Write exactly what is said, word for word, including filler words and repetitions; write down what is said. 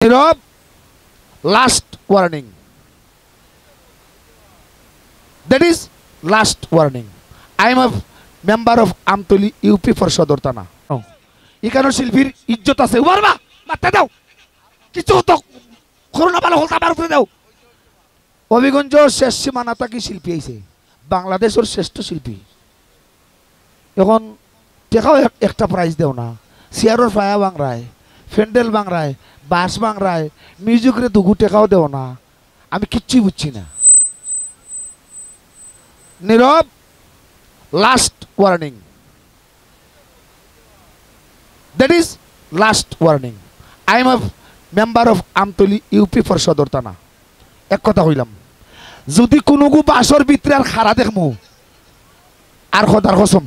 Nirob, last warning. That is last warning. I am a member of Amtali UP পরিষদর থানা। ইখানো শিল্পীর ইজ্জত আছে। উমার বা, মারতে দাও। কিছু তো করো না, ভালা হলতা আমার উপরে দাও। হবিগঞ্জ শেষ সীমানা থাকি শিল্পী আইছে, বাংলাদেশর শ্রেষ্ঠ শিল্পী। এখন টেকাও এক-, একটা prize দেও না, চেয়ারর ফায়া ভাংরায়, প্যান্ডেল ভাংরায়, বাঁশ ভাংরায়, music রে দুগু টেকাও দেও না, আমি কিচ্ছুই বুঝছি না। নীরব, last warning. That is last warning. I am a member of Amtali UP পরিষদর থানা। এক কথা কইলাম, যদি কুনুগু বাঁশর ভিতরে আর খাড়া দেখমু, আর খোদার কসম।